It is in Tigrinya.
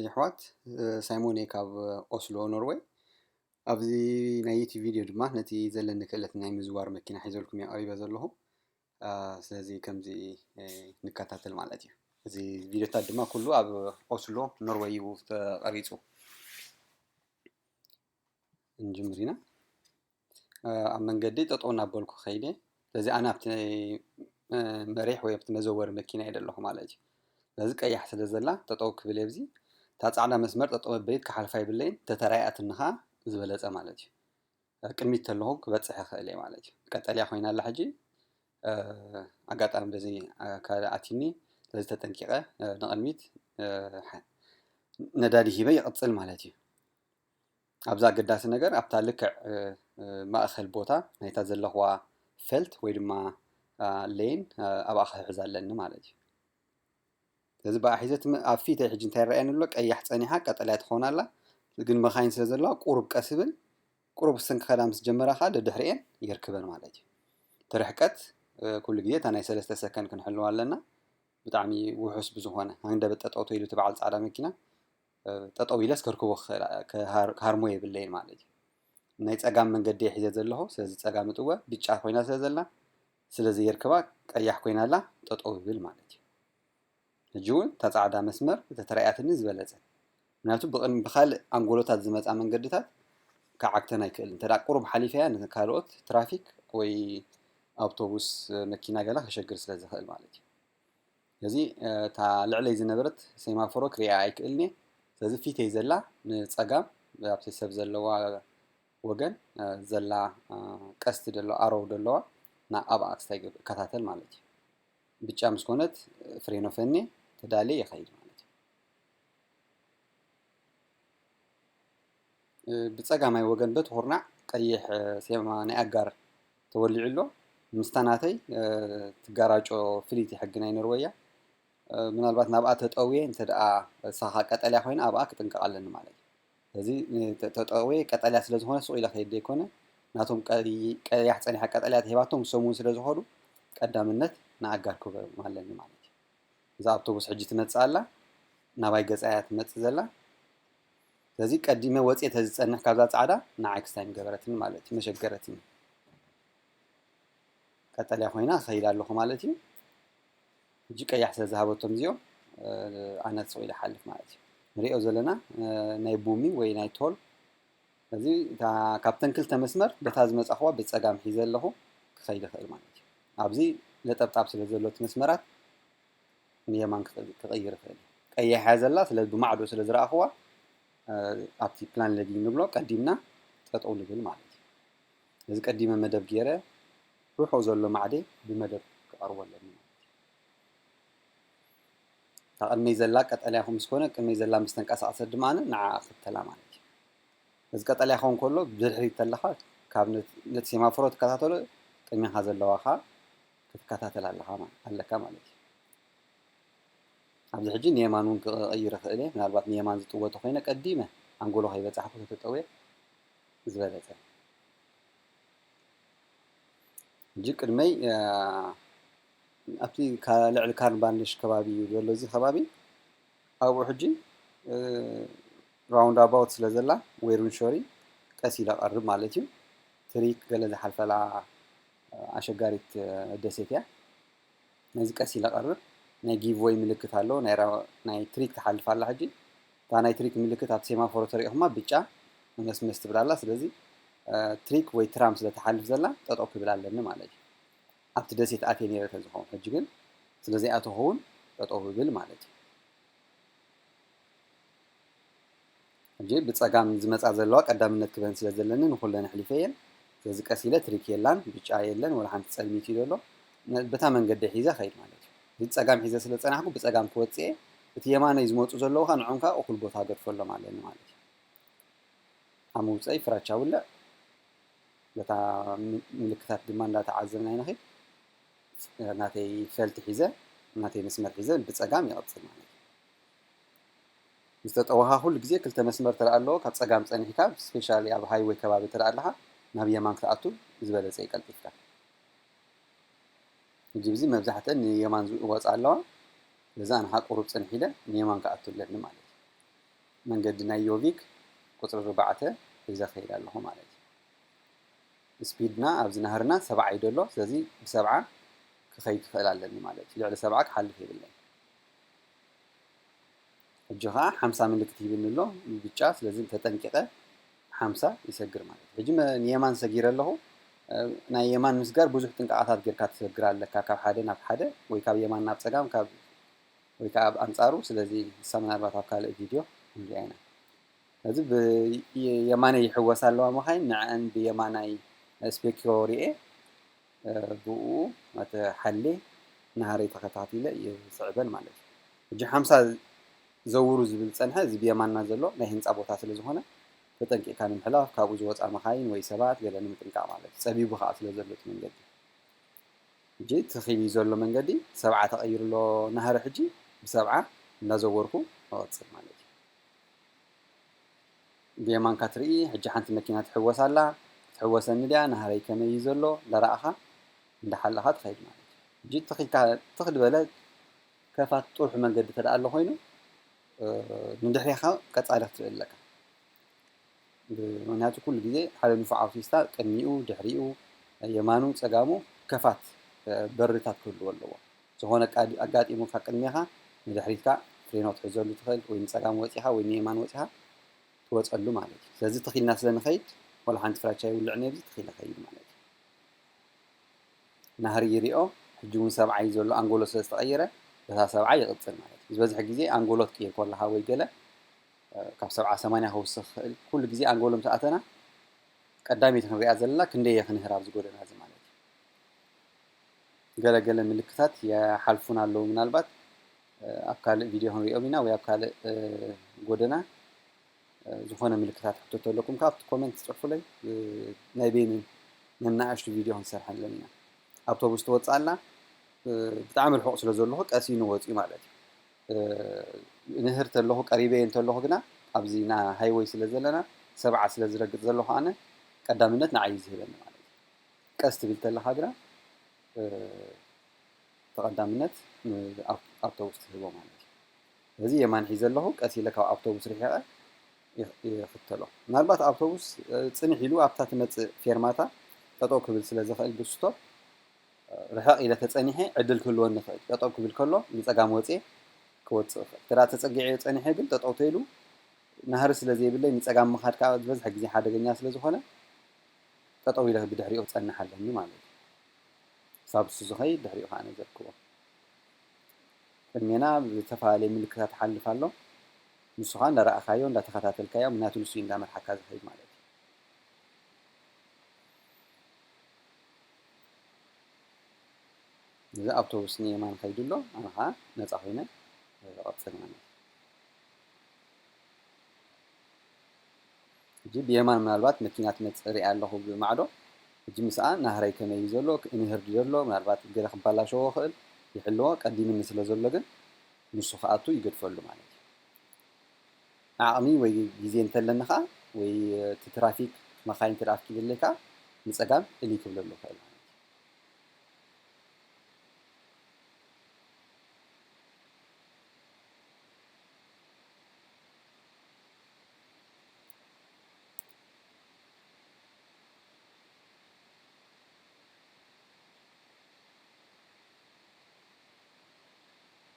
የሕዋት፣ ሳይሞን እየ ካብ ኦስሎ ኖርወይ። ኣብዚ ናይ ዩቲብ ቪድዮ ድማ ነቲ ዘለኒ ክእለት ናይ ምዝዋር መኪና ሒዘልኩም እየ ቀሪበ ዘለኹ። ስለዚ ከምዚ ንከታተል ማለት እዩ። እዚ ቪድዮታት ድማ ኩሉ ኣብ ኦስሎ ኖርወይ እዩ ተቐሪፁ። ንጅምር ኢና። ኣብ መንገዲ ጠጠው እናበልኩ ከይደ። ስለዚ ኣነ ኣብቲ መሪሕ ወይ ኣብቲ መዘወሪ መኪና እየ ዘለኹ ማለት እዩ። ስለዚ ቀያሕ ስለ ዘላ ጠጠው ክብል እየ። እታ ፃዕዳ መስመር ጠጠው መበሊት ክሓልፋ የብለይን፣ ተተራይኣትኒ ከዓ ዝበለፀ ማለት እዩ። ቅድሚት ተለኹ ክበፅሕ ይኽእል እየ ማለት እዩ። ቀጠልያ ኮይና ኣላ ሕጂ። ኣጋጣሚ በዚ ካልእ ኣቲኒ፣ ስለዚ ተጠንቂቐ ንቕድሚት ነዳዲ ሂበ ይቕፅል ማለት እዩ። ኣብዚ ኣገዳሲ ነገር ኣብታ ልክዕ ማእኸል ቦታ ናይታ ዘለኽዋ ፈልት ወይ ድማ ሌን ኣብኣ ክሕዝ ኣለኒ ማለት እዩ። ስለዚ ብኣ ሒዘ ኣብ ፊተይ ሕጂ እንታይ ይረኣየኒ ኣሎ? ቀያሕ ፀኒሓ ቀጠልያ ትኸውን ኣላ። ግን መኻይን ስለ ዘለዋ ቁሩብ ቀስ ይብል። ቁሩብ እሰን ክኸዳ ምስ ጀመራ ከዓ ደድሕሪኤን የርክበን ማለት እዩ። እቲ ርሕቀት ኩሉ ግዜ እታ ናይ ሰለስተ ሰከንድ ክንሕልዋ ኣለና። ብጣዕሚ ውሑስ ብዝኾነ ሃንደበት ጠጠው ተይሉ እቲ በዓል ፃዕዳ መኪና ጠጠው ኢለስ ከርክቦ ክሃርሞ የብለይን ማለት እዩ። ናይ ፀጋም መንገዲ ሒዘ ዘለኹ፣ ስለዚ ፀጋም እጥወ ብጫ ኮይና ስለ ዘላ ስለ ዘየርክባ ቀያሕ ኮይና ኣላ ጠጠው ይብል ማለት እዩ። ሕጂ እውን እታ ፃዕዳ መስመር ተተራእያትኒ ዝበለፀ፣ ምክንያቱ ብኻልእ ኣንጎሎታት ዝመፃ መንገድታት ክዓግተን ኣይክእልን። እንተ ቁሩብ ሓሊፈያ ንካልኦት ትራፊክ ወይ ኣውቶቡስ መኪና ገላ ከሸግር ስለ ዝኽእል ማለት እዩ። ስለዚ እታ ልዕለይ ዝነበረት ሴማፎሮ ክሪኣ ኣይክእልን እየ። ስለዚ ፊተይ ዘላ ንፀጋም ኣብቲ ሰብ ዘለዋ ወገን ዘላ ቀስቲ ደሎ ኣሮው ደለዋ ና ኣብኣ ክስታይ እከታተል ማለት እዩ። ብጫ ምስ ኮነት ፍሬኖ ፈኔ ተዳልየ ይኸይድ ማለት እዩ። ብፀጋማይ ወገን በቲ ኩርናዕ ቀይሕ ሴማ ናይ ኣጋር ተወሊዑ ኣሎ። ምስታ ናተይ ትጋራጮ ፍልይቲ ሕጊ ናይ ኖርወያ። ምናልባት ናብኣ ተጠውየ እንተ ደኣ እሳ ኸኣ ቀጠልያ ኮይና ኣብኣ ክጥንቀቕ ኣለኒ ማለት እዩ። ስለዚ ተጠውየ ቀጠልያ ስለ ዝኾነ ስቕ ኢለ ከይድ ዘይኮነ ናቶም ቀያሕ ጸኒሓ ቀጠልያ ተሂባቶም ንሶም እውን ስለ ዝኾዱ ቀዳምነት ንኣጋር ክህቦም ኣለኒ ማለት እዩ። እዛ ኣውቶቡስ ሕጂ ትመጽእ ኣላ፣ ናባይ ገጻ እያ ትመጽእ ዘላ። ስለዚ ቀዲመ ወጽየ ተዝጸንሕ ካብዛ ጻዕዳ ንዓይ ክስታይ ምገበረትኒ ማለት እዩ፣ መሸገረትኒ። ቀጠልያ ኮይና እኸይድ ኣለኹ ማለት እዩ። ሕጂ ቀያሕ ስለ ዝሃበቶም እዚኦም ኣነ ስቕ ኢለ ሓልፍ ማለት እዩ። ንሪኦ ዘለና ናይ ቡሚ ወይ ናይ ቶል። ስለዚ እታ ካብተን ክልተ መስመር በታ ዝመጻኹዋ ብጸጋም ሒዘ ኣለኹ ክኸይድ ይኽእል ማለት እዩ። ኣብዚ ነጠብጣብ ስለ ዘሎ እቲ መስመራት ንየማን ክቕይር ይኽእል እዩ። ቀያሕ እያ ዘላ፣ ስለ ብማዕዶ ስለ ዝረኣኽዋ ኣብቲ ፕላን ለጊ ንብሎ ቀዲምና ጠጠው ንብል ማለት እዩ። እዚ ቀዲመ መደብ ገይረ ርሑቕ ዘሎ ማዕደ ብመደብ ክቐርቦ ኣለኒ ማለት እዩ። እታ ቅድመይ ዘላ ቀጠልያ ምስ ኮነ ቅድመይ ዘላ ምስ ተንቀሳቐሰት ድማ ንዓ ክተላ ማለት እዩ። እዚ ቀጠልያ ክኸውን ከሎ ብድሕሪት ተለኻ ካብ ነቲ ሴማፎሮ ትከታተሎ ቅድሜኻ ዘለዋ ከዓ ክትከታተል ኣለኻ ማ- ኣለካ ማለት እዩ። ኣብዚ ሕጂ ንየማን እውን ክቕይር ይኽእል እየ። ምናልባት ንየማን ዝጥወ ተኮይነ ቀዲመ ኣንጎሎ ከይበፃሕኩ ተተጠውየ ዝበለፀ። ሕጂ ቅድመይ ኣብቲ ልዕሊ ካርንባንሽ ከባቢ እዩ ዘሎ እዚ ከባቢ። ኣብኡ ሕጂ ራውንድ ኣባውት ስለ ዘላ ወይ ሩንሾሪ ቀስ ኢለ ቀርብ ማለት እዩ። ትሪክ ገለ ዝሓልፈላ ኣሸጋሪት ደሴት እያ። ነዚ ቀስ ኢለ ቀርብ። ናይ ጊቭ ወይ ምልክት ኣሎ። ናይ ትሪክ ትሓልፍ ኣላ ሕጂ። እታ ናይ ትሪክ ምልክት ኣብ ሴማፎሮ ተሪእኹማ ብጫ መመስመስ ትብል ኣላ። ስለዚ ትሪክ ወይ ትራም ስለ ትሓልፍ ዘላ ጠጠው ክብል ኣለኒ ማለት እዩ። ኣብቲ ደሴት ኣትየ ነይረ ተዝኸውን ሕጂ ግን ስለ ዘይኣተኹ እውን ጠጠው ይብል ማለት እዩ። ሕጂ ብፀጋም ዝመፃ ዘለዋ ቀዳምነት ክበን ስለ ዘለኒ ንኩለን ኣሕሊፈ እየን። ስለዚ ቀስ ኢለ ትሪክ የላን፣ ብጫ የለን፣ ወላ ሓንቲ ፀልሚት እዩ ዘሎ። በታ መንገዲ ሒዘ ኸይድ ማለት እዩ። እዚ ፀጋም ሒዘ ስለ ዝፀናሕኩ ብፀጋም ክወፅእ እየ። እቲ የማነይ ዝመፁ ዘለዉ ኸዓ ንዖም ከዓ እኹል ቦታ ገድፈሎም ኣለኒ ማለት እዩ። ኣብ ምውፀኢ ፍራቻ ውልዕ በታ ምልክታት ድማ እንዳተዓዘብና ኢና ኸይድ። ናተይ ፈልቲ ሒዘ ናተይ መስመር ሒዘ ብፀጋም ይቐፅል ማለት እዩ። ምስ ተጠወኻ ኩሉ ግዜ ክልተ መስመር ተደኣ ኣለዎ። ካብ ፀጋም ፀኒሕካ ስፔሻሊ ኣብ ሃይወይ ከባቢ ተደኣ ኣለኻ ናብ የማን ክትኣቱ ዝበለፀ እዩ ቀልጢፍካ። ሕጂ ብዚ መብዛሕተን ንየማን ዝወፃ ኣለዋ። በዛ ንሓ ቁሩብ ፅንሕ ኢለ ንየማን ክኣቱ ኣለኒ ማለት እዩ። መንገዲ ናይ ዮቪክ ቁፅሪ ኣርባዕተ ሒዘ ከይድ ኣለኹ ማለት እዩ። ስፒድና ኣብዚ ናህርና ሰብዓ እዩ ዘሎ። ስለዚ ብሰብዓ ክኸይድ ክኽእል ኣለኒ ማለት እዩ። ልዕሊ ሰብዓ ክሓልፍ የብለይ። ሕጂ ከዓ ሓምሳ ምልክት ሂብኒ ኣሎ ብጫ። ስለዚ ተጠንቂቐ ሓምሳ ይሰግር ማለት እዩ። ሕጂ መ- ንየማን ሰጊረ ኣለኹ። እ፣ ናይ የማን ምስጋር ብዙሕ ጥንቃቓታት ጌርካ ትሰግር ኣለካ፣ ካብ ሓደ ናብ ሓደ ወይ ካብ የማን ናብ ፀጋም ካብ ወይ ከዓ ኣብ ኣንፃሩ። ስለዚ ንሳ ምናልባት ኣብ ካልእ ቪድዮ ክንሪኣ ኢና። እዚ ብየማነይ ይሕወሳ ኣለዋ መኻይን፣ ንዐን ብየማናይ ስፔኪዮ ሪኤ፣ እ፣ ብኡ እቲ ሓሌ ናሃረይ ተኸታቲለ ይስዕበን ማለት እዩ። ሕጂ ሓምሳ ዘውሩ ዝብል ፀንሐ፣ እዚ ብየማንና ዘሎ ናይ ህንፃ ቦታ ስለ ዝኾነ ተጠንቂቕካ ንምሕላፍ፣ ካብኡ ዝወፃ መኻይን ወይ ሰባት ገለ ንምጥንቃቕ ማለት እዩ። ፀቢቡ ከዓ ስለ ዘሎ እቲ መንገዲ። ሕጂ ትኺል እዩ ዘሎ መንገዲ፣ ሰብዓ ተቐይሩ ኣሎ ናህሪ። ሕጂ ብሰብዓ እንዳዘወርኩ እቐፅል ማለት እዩ። ብየማንካ ትርኢ፣ ሕጂ ሓንቲ መኪና ትሕወስ ኣላ። ክትሕወሰኒ ድያ፣ ናህረይ ከመይ እዩ ዘሎ እንዳረኣኻ እንዳሓለኻ ትኸይድ ማለት እዩ። ሕጂ ትኺልካ ትኽ ዝበለ ከፋት ጥርሑ መንገዲ ተደኣ ኣሎ ኮይኑ፣ እ፣ ንድሕሬኻ ቀጻሊ ክትርኢ ኣለካ። ምክንያቱ ኩሉ ግዜ ሓደ ንፉዕ ኣውቲስታ ቅድሚኡ፣ ድሕሪኡ፣ የማኑ፣ ጸጋሙ ከፋት፣ እ፣ በርታት ክህልዎ ኣለዎ። ዝኾነ ኣቃዲ-፣ ኣጋጢሙካ ቅድሜኻ ንድሕሪትካ ፍሬኖ ትሕዘሉ ትኽእል፣ ወይ ንጸጋም ወጺኻ ወይ ንየማን ወጺኻ ትወጸሉ ማለት እዩ። ስለዚ ትኺልና ስለ ንኸይድ፣ ወላ ሓንቲ ፍራቻ ይውልዕን ኣብዚ ትኺለ ኸይድ ማለት እዩ። ናህሪ ይሪኦ፣ ሕጂ እውን ሰብዓ እዩ ዘሎ፣ ኣንጎሎ ስለ ዝተቐየረ፣ በታ ሰብዓ ይቕጽል ማለት እዩ። ዝበዝሕ ግዜ ኣንጎሎ ትቅይር ከለኻ ወይ ገለ፣ እ፣ ካብ ሰብዓ ሰማንያ ክውስኽ ይኽእል። ኩሉ ግዜ ኣንጎሎ ምስ ኣተና፣ ቀዳመይቲ ክንሪኣ ዘለና ክንደይ እየ ክንህር ኣብዚ ጎደና እዚ ማለት እዩ። ገለ ገለ ምልክታት ይሓልፉና ኣለዉ። ምናልባት፣ እ፣ ኣብ ካልእ ቪድዮ ክንሪኦም ኢና ወይ ኣብ ካልእ፣ እ፣ ጎደና፣ እ፣ ዝኾነ ምልክታት ሕቶ ተለኩም ካብቲ ኮመንት ጽሑፉለይ። እ፣ ናይ በይነን ነናእሽቱ ቪድዮ ክንሰርሐለን ኢና። ኣውቶቡስ ትወጽእ ኣላ፣ እ፣ ብጣዕሚ ርሑቕ ስለ ዘለኹ ቀስ ኢሉ ወጺኡ ማለት እዩ። እ፣ ንህር ተለኹ ቀሪበ እንተለኹ ግና ኣብዚ ና ሃይወይ ስለ ዘለና ሰብዓ ስለ ዝረግጽ ዘለኹ ኣነ ቀዳምነት ንዓይ እዩ ዝህበኒ ማለት እዩ። ቀስ ትብል ተለኻ ግና፣ እ፣ ተቐዳምነት ንኣውቶቡስ ትህቦ ማለት እዩ። እዚ የማን ሒዘ ኣለኹ፣ ቀስ ኢለ ካብ ኣውቶቡስ ርሒቐ ይኽ-፣ ይኽተሎ። ምናልባት ኣውቶቡስ፣ እ፣ ጽንሕ ኢሉ ኣብታ ትመጽእ ፌርማታ ጠጠው ክብል ስለ ዝኽእል ብስቶፕ፣ እ፣ ርሕቕ ኢለ ተጸኒሐ ዕድል ክህልወኒ ይኽእል። ጠጠው ክብል ከሎ ንጸጋም ወጽኤ ክወጽእ ይኽእል። እንተ ደኣ ተጸጊዐዮ ጸኒሐ ግን ጠጠው ተይሉ ናህሪ ስለ ዘይብለይ ንጸጋም ምኻድ ከኣ ዝበዝሐ ግዜ ሓደገኛ ስለ ዝኾነ ጠጠው ኢለ ብድሕሪኡ ክጸንሕ ኣለኒ ማለት እዩ። ክሳብ እሱ ዝኸይድ ድሕሪኡ ከኣ ነዘርክቦ። ቅድሜና ብዝተፈላለየ ምልክታት ይሓልፍ ኣሎ። ንሱ ከኣ እንዳረኣኻዮ፣ እንዳተኸታተልካዮ፣ ምክንያቱ ንሱ እዩ እንዳመርሓካ ዝኸይድ ማለት እዩ። እዚ ኣውቶቡስ ንየማን ከይዱ ኣሎ፣ ኣነ ከኣ ነጻ ኮይነ እቐጽል ማለት እዩ። ሕጂ ብየማን ምናልባት መኪና ትመጽእ ሪኣ ኣለኹ ብማዕዶ። ሕጂ ምስኣ ናህረይ ከመይ እዩ ዘሎ፣ እንህር ድዩ ዘሎ፣ ምናልባት ገለ ክባላሸዎ ይኽእል፣ ይሕልዎ፣ ቀዲምኒ ስለ ዘሎ ግን ንሱ ክኣቱ ይገድፈሉ ማለት እዩ። ዓቕሚ ወይ ግዜ እንተለኒ ከኣ፣ ወይ እቲ ትራፊክ መኻይን እንተ ደኣ ኣፍቂድለይ ከኣ፣ ንጸጋም እልይ ክብለሉ ይኽእል።